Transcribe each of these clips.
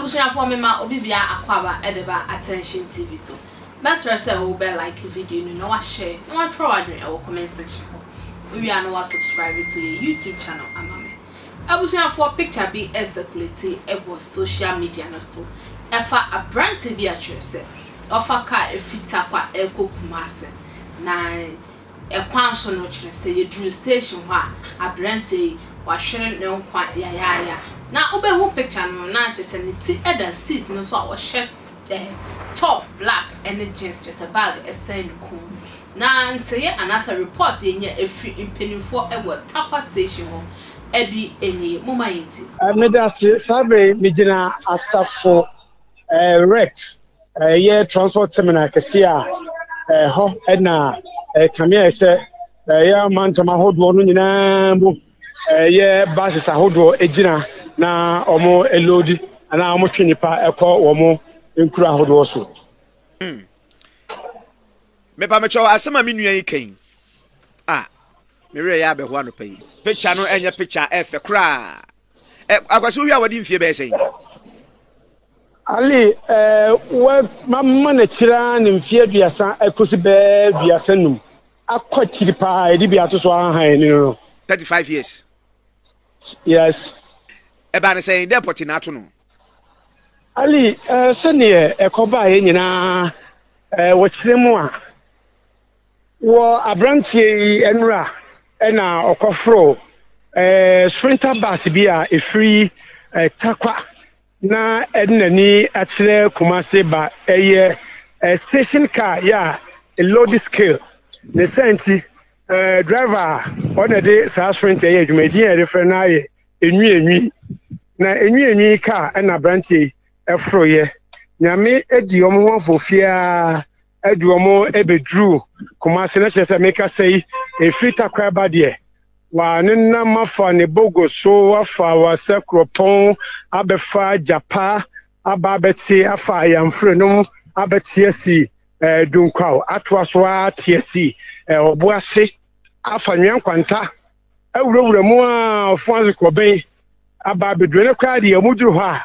Abusuafoɔ mema obi biara akwaaba de ba Attention TV so. Mɛsrɛ sɛ wo bɛ like video no na wa share na watwerɛ w'adwene ɛwɔ comment section hɔ. Wo wie a na wa subscribe to yɛ YouTube channel ama me. Abusuafoɔ picture bi ɛcirculate wɔ social media no so ɛfa abranteɛ bi a kyerɛ sɛ ɔfa car ɛfiri Tarkwa ɛrekɔ Kumasi na Ɛkwan so no, kyerɛ sɛ yɛduruu station hɔ a, aberanteɛ yi, wahwere ne nkwa yayaaya. Na wobɛhu picture no na kyerɛ sɛ ne ti da seat no so a ɔhyɛ eh, top black ne jeans, kyerɛ sɛ bag sɛn ne kɔn mu. Na nteeɛ anaasɛ report yɛnya ɛfiri mpanimfoɔ wɔ Tarkwa station hɔ bi nie, momma yɛntie. Meda ase. Saa bere yi megyina asafo Rex Ɛyɛ transport terminal kɛseɛ a ɛhɔ na ɛkame ayɛ sɛ ɛyɛ mantam ahodoɔ no nyinaa mu ɛyɛ buses ahodoɔ gyina na wɔn load anaa wɔn twe nipa ɛkɔ wɔn nkuro ahodoɔ so. Hmm. Mepamekyɛw asɛm a me nua yi kan a me werɛ yɛ abɛho anɔpa yi. Picture no ɛnyɛ picture ɛfɛ koraa. Ɛ akwasi wohwɛ a wɔde mfie bɛyɛ sɛn? Ali, eh, wa, mama n'akyiri ara ne mfeɛ aduasa ɛkɔsi bɛɛ aduasa num akɔ akyiri paa yɛde bi ato so ahan ani no no. 35 years. Yes. Ɛbaa ne sɛn dɛ pɔte na ato no? Ali, eh, sɛdeɛ ɛkɔbaeɛ nyinaa eh, wɔkyerɛ mu a Wɔ aberanteɛ yi nnora na ɔkɔforo sprinter bus bi a ɛfiri Tarkwa na ɛde n'ani akyerɛ Kumase ba. Ɛyɛ station car yɛ a load scale. Ne saa nti, driver a ɔna de saa sprinter yɛ adwuma, edin a yɛde frɛ no ayɛ enwi enwi. Na enwi enwi car na aberanteɛ yi ɛforoyɛ. Nyame adi wɔn ho afofie Adu wɔn bɛduru Kumasi na kyerɛ sɛ mekasa yi ɛfiri Takoradi ba deɛ wɔanenam afa ne bogo so afa Wasa kuropɔn abɛfa Gyapa aba abɛte afa Ayamfre nom abɛte asi eh, Dunkwaw atoa so ara te asi eh, Ɔboase afa Nwea Nkwanta awurawura mu a ɔfo ase kɔbɛn aba abɛduru no koraa deɛ wɔn duru hɔ a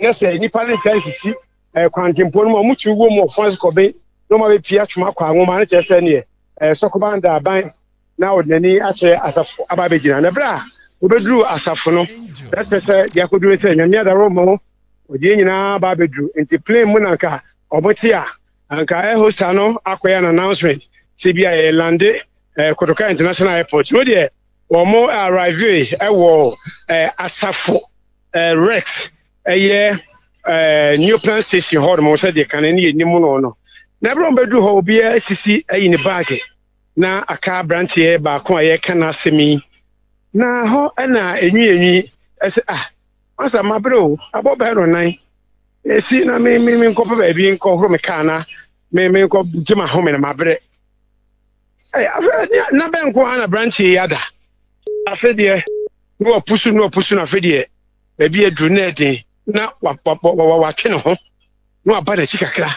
na sɛ nnipa no ntaa nsisi eh, kwantempɔn no mu a wɔtumi wɔ mu wɔ France kɔben na wɔn abɛpie atwom akɔ anwoma no kyerɛ sɛ neɛ eh, sɔkoban da aban na ɔde n'ani akyerɛ asafo aba abɛgyina na berɛ a wɔbɛduru asafo no na kyerɛ sɛ deɛ akɔduru sɛ nyame adaro ma wo ɔdeɛ nyinaa aba abɛduru nti plane mu na nka ɔmote a anka air hosta no akɔyɛ an announcement sɛ bi a yɛ lande eh, Kotoka International Airport no deɛ wɔn arrive ɛwɔ eh, asafo eh, Rex ɛyɛ ɛɛ new plan station hɔ nom sɛdeɛ kane ne yɛnim no no na ɛberɛ wɔn bɛduru hɔ obiara asisi ayi ne baage na aka aberanteɛ baako a yɛreka n'asɛm yi na hɔ ɛna enwi enwi ɛsɛ ah masa mabrɛ o abɔ bɛɛ no nan esi na me me me nkɔpɛ baabi nkɔhoro me kaa na me me nkɔ gye ma home na mabrɛ ɛyɛ afɛ na bɛn nko ara na aberanteɛ yi ada afe deɛ na wapusu na wapusu na afe deɛ baabi aduru na ɛden na watwe ne ho na waba n'akyi kakra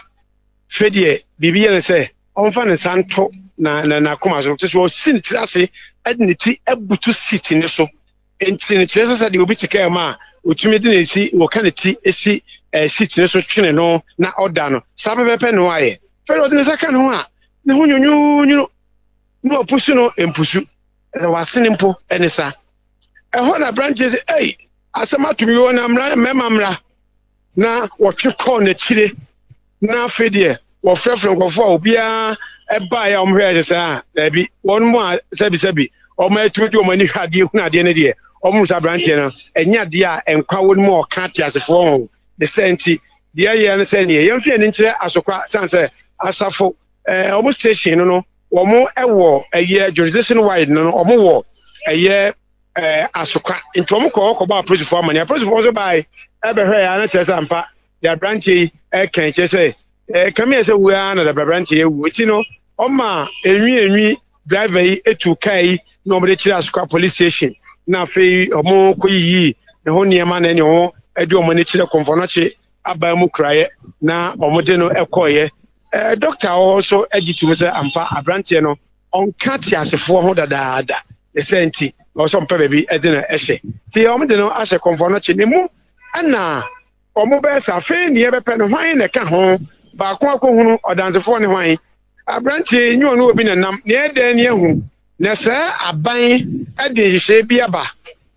fɛ deɛ biribi yɛ no sɛ ɔmfa ne nsa nto na na n'akoma so te sɛ ɔsi ne tiri ase de ne ti abutu seat ne so nti no kyerɛ sɛ sɛ deɛ obi te kaa mu a otumi de ne si wɔka ne ti si ɛɛ seat ne so twene no na ɔda no saa pɛpɛpɛ na ɔayɛ fɛ deɛ ɔde ne nsa ka ne ho a ne ho nwunwunwunu na ɔpusu no mpusu ɛsɛ wasene mpo ɛne sa Ɛhɔ na aberanteɛ sɛ, Ei, asɛm ato me o, na mmra, mmarima mmra. Na wɔtwe kɔɔ n'akyire, na afei deɛ wɔfrɛfrɛ nkurɔfoɔ a obiara ɛbaeɛ a wɔhwɛɛ sɛ saa daabi, wɔn mu a sɛbisɛbi wɔn atumi de wɔn ani hwɛ adeɛ hunu adeɛ no deɛ, wɔn mu sɛ aberanteɛ no ɛnyɛ adeɛ a nkwa wɔ no mu a ɔka ateasefoɔ ho. Ne sɛ nti, deɛ ɛyɛ no sɛ neɛ yɛmfa yɛn ani nkyerɛ asokwa sane sɛ asafo ɛɛ wɔn station no no wɔn wɔ ɛyɛ jurisdiction wide no wɔn wɔ ɛyɛ ɛɛ asokwa nti wɔn kɔ hɔ kɔbɔ apolisifoɔ amane apolisifoɔ nso baae ɛbɛhwɛ yɛ ana kyerɛ sɛ ampa deɛ aberanteɛ yi ɛkɛn kyerɛ sɛ ɛɛ kame yɛ sɛ wuo ara na aberanteɛ yi awu nti no ɔma enwi enwi driver yi etu kaa yi na wɔn de kyerɛ asokwa police station na afei wɔn kɔ yiyi ne ho nneɛma na ɛne wɔn ɛde wɔn ani kyerɛ kɔnfɔnɔkye aban mu kuraeɛ na wɔn de no ɛkɔɔyɛ Ɛɛ dɔkta a ɔwɔ hɔ nso gye tom sɛ ampa aberanteɛ no ɔnka teasefoɔ ho dadaada. Ne saa nti, ɛwɔ sɛ ɔmpɛ baabi de no hyɛ. Nti wɔde no ahyɛ kɔmfoɔ no kye. Ne mu na Wɔbɛyɛ sɛ afei nea yɛbɛpɛ no, hwan na ɛka ho? Baako akɔhunu ɔdansefoɔ ne hwan? Aberanteɛ yi, nyɛ ɔne obi na ɛnam, nea ɛyɛ dɛn ne ahu? Na sɛ aban de nhyehyɛeɛ bi aba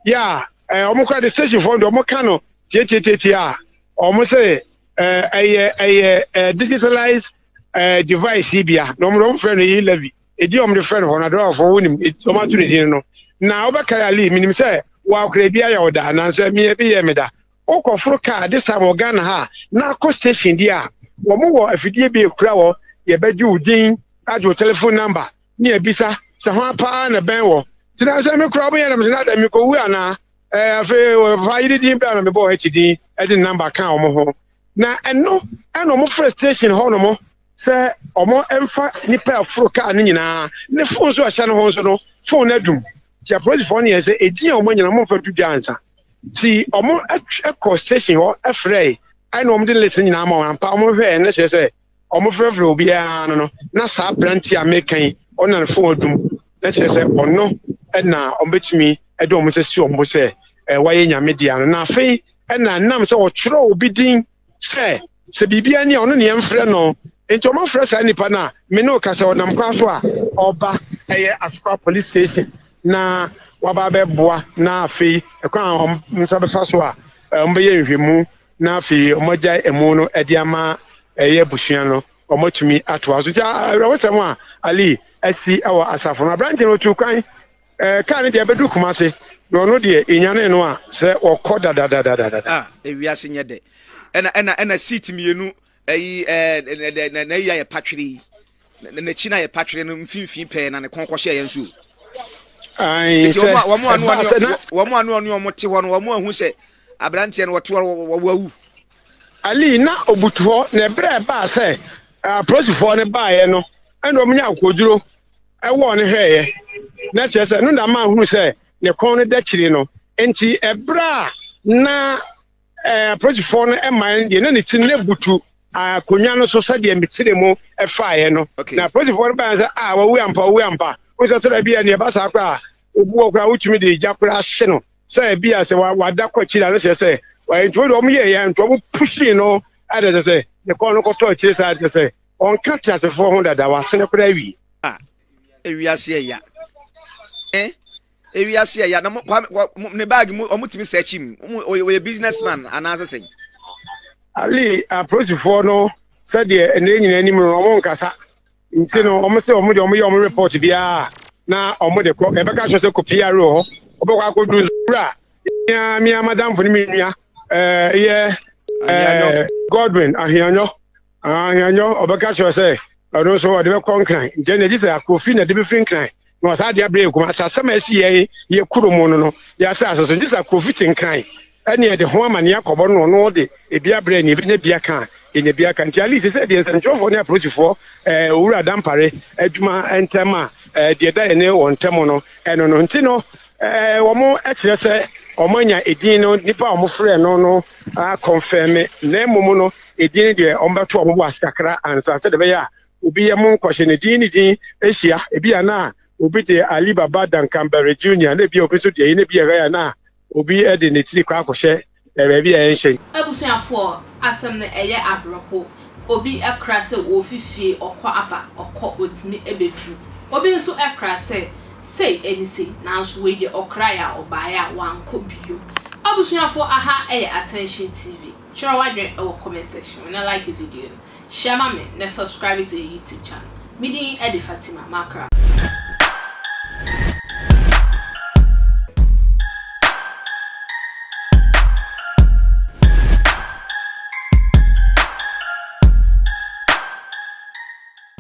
yɛ a, ɛɛ, wɔn koraa de stationfoɔ no deɛ wɔka no tiatiatiatia a, wɔn sɛ ɛɛ, ɛyɛ ɛyɛ ɛɛ digitalized ɛɛ device yi bia, na wɔn de wɔn frɛ no e levy. Edin a wɔn de frɛ no hɔ no, adɔrafoɔ wonim, wɔn ato ne din no. Na wobɛkae Ali, menim sɛ wɔakora bi ayɛ wo da, anaasɛ me ebi yɛ me da. Wokɔforo kaa this time wɔ Ghana ha a, na akɔ station deɛ a, wɔn wɔ afidie bi ekura hɔ, yɛbɛgye wo din, agye wo telephone number, ne abisa sɛ hwan paa na ɛbɛn wɔ. Nti na sɛ me koraa wɔyɛ na mesɛ na dɛn mekɔwu anaa? Ɛɛ afei wɔfa yere din bɛn na mebɔɔ Hetty din de ne number kaa wɔn ho. Na ɛno ɛna wɔn frɛ station hɔ nom sɛ wɔn mfa nipa ɛforo kaa no nyinaa ne phone nso ɛhyɛ no ho nso no phone no adum. Nti apolisifoɔ no yɛ sɛ edin a wɔn nyinaa wɔn mfa nto dwa ansa. Nti wɔn kɔ station hɔ frɛe ɛna wɔn de list no nyinaa ma wɔn ampa wɔn hwɛɛ na kyerɛ sɛ wɔn frɛfrɛ obiara no no na saa aberante a meka yi ɔna ne phone adum na kyerɛ sɛ ɔno ɛna wɔn bɛtumi ɛde wɔn nsa si wɔn bo sɛ wayɛ nyame dea no na afei ɛna nam sɛ ɔtwerɛ obi din sɛ sɛ biribiara ni a ɔno ne yɛmfrɛ no nti ɔmafrɛ saa nipa no a me ne ɔka sɛ ɔnam kwan so a ɔba ɛyɛ Asokwa police station na waba abɛboa na afei ɛkwan a wɔn nsa bɛfa so a wɔbɛyɛ nhwɛmu na afei wɔagyae ɛmu no de ama ɛyɛ abusua no wɔatumi atoa so nti awerɛhosɛm a Ali asi wɔ asafo no aberante no otu kwan ɛɛ kaa no deɛ ɛbɛdu Kumase na ɔno deɛ enyanee no a sɛ wɔkɔ dadadadadada. Ah, ewiase nyɛ dɛ. Ɛna ɛna ɛna seat mmienu ɛyi ɛɛ na na ɛyi ayɛ patwere yi. N'akyi no ayɛ patwere no mfimfini pɛɛ na ne kɔn kɔhyɛ yɛn nso. Nti wɔn a wɔn ano ɔne wɔn ano ɔne wɔn te hɔ no wɔn ahu sɛ aberanteɛ no wɔte hɔ wɔwɔ awu. Ali na obutu hɔ na ɛberɛ a ɛbaa sɛ apolisifoɔ no baeɛ no ɛna wɔn nya akokoduro ɛwɔɔ no hwɛeɛ na kyerɛ sɛ no na ma hunu sɛ ne kɔn no da kyiri no nti ɛberɛ a na apolisifoɔ no mmaeɛ no deɛ na ne ti no butu akonnwa no so sɛdeɛ mekyerɛ mu faeɛ no na apolisifoɔ no baeɛ sɛ a wawu ampa wawu ampa wo sɛ tɔda bi a neɛ ɛba saa koraa obu wɔ koraa wotumi de gya koraa hye no sɛ ebi a sɛ wada kɔ akyiri a no kyerɛ sɛ nti wɔde wɔn yɛ yɛ nti wɔn pushii no ɛde kyerɛ sɛ ne kɔn no kɔtɔ akyire saa kyerɛ sɛ ɔnka teasefoɔ ho dada wasene koraa awie. A ewiase ɛya eh ewiase ɛya na mo kwame ne bag mu ɔmo tumi sɛ akyi mu ɔyɛ business man anaasɛ sɛn. Ali apolisifoɔ no sɛdeɛ ɛnɛ nyinaa anim no ɔmo nkasa nti no ɔmo sɛ ɔmo deɛ ɔmo yɛ ɔmo report biara na ɔmo de kɔ ɛbɛka kyerɛ sɛ kɔ PR wɔ hɔ ɔbɛkɔ akɔduru wura mia mia madamfo ne me nua ɛɛ yɛ ɛɛ Godwin Ahianyɔ Ahianyɔ ɔbɛka kyerɛ sɛ ɔno nso ɔde bɛkɔ Nkran nti ɛna gye sɛ Akofi na de bɛfiri Nkran na ɔsaa de abrɛ yɛ Kumasi asɛm a ɛsi yɛn yɛ kuro mu no no yɛ asase so gye sɛ Akofi te Nkran ɛne ɛde ho amaneɛ akɔbɔ no ɔno de ebi abrɛ ne ebi bi aka a yɛnya bi aka nti at least sɛ deɛ nsɛntwerɛfoɔ ne apolisifoɔ ɛɛ owura Dampare adwuma ntɛm a ɛɛ deɛ da yɛne wɔn ntɛm no ɛno no nti no ɛɛ wɔn kyerɛ sɛ wɔn anya edin no nipa a wɔn frɛ no no akɔnfɛme na mmom no edin no deɛ wɔn bɛto wɔn bo ase kakra ansa sɛdeɛ ɛbɛyɛ a obi yɛ mo nkɔhyɛ ne din ne din ahyia ebi a na obi de Ali Baba Dankanbere Junior na ebi a obi nso deɛ yi na ebi a ɛbɛyɛ na obi de ne tiri kɔ akɔhyɛ baabi a ɛnhyɛ. Abusuafoɔ, asɛm no ɛyɛ awerɛho. Obi kra sɛ ɔrefi fie ɔkɔ aba, ɔkɔ ɔtumi bɛduru. Obi nso kra sɛ sei ɛne sei, nanso wei deɛ ɔkraeɛ a ɔbaeɛ a wankɔ bio. Abusuafoɔ aha yɛ Attention TV. Kyerɛ w'adwene wɔ comment section hɔ na like video no. Share ma me na subscribe to yɛ YouTube channel. Me din de Fatima Makram.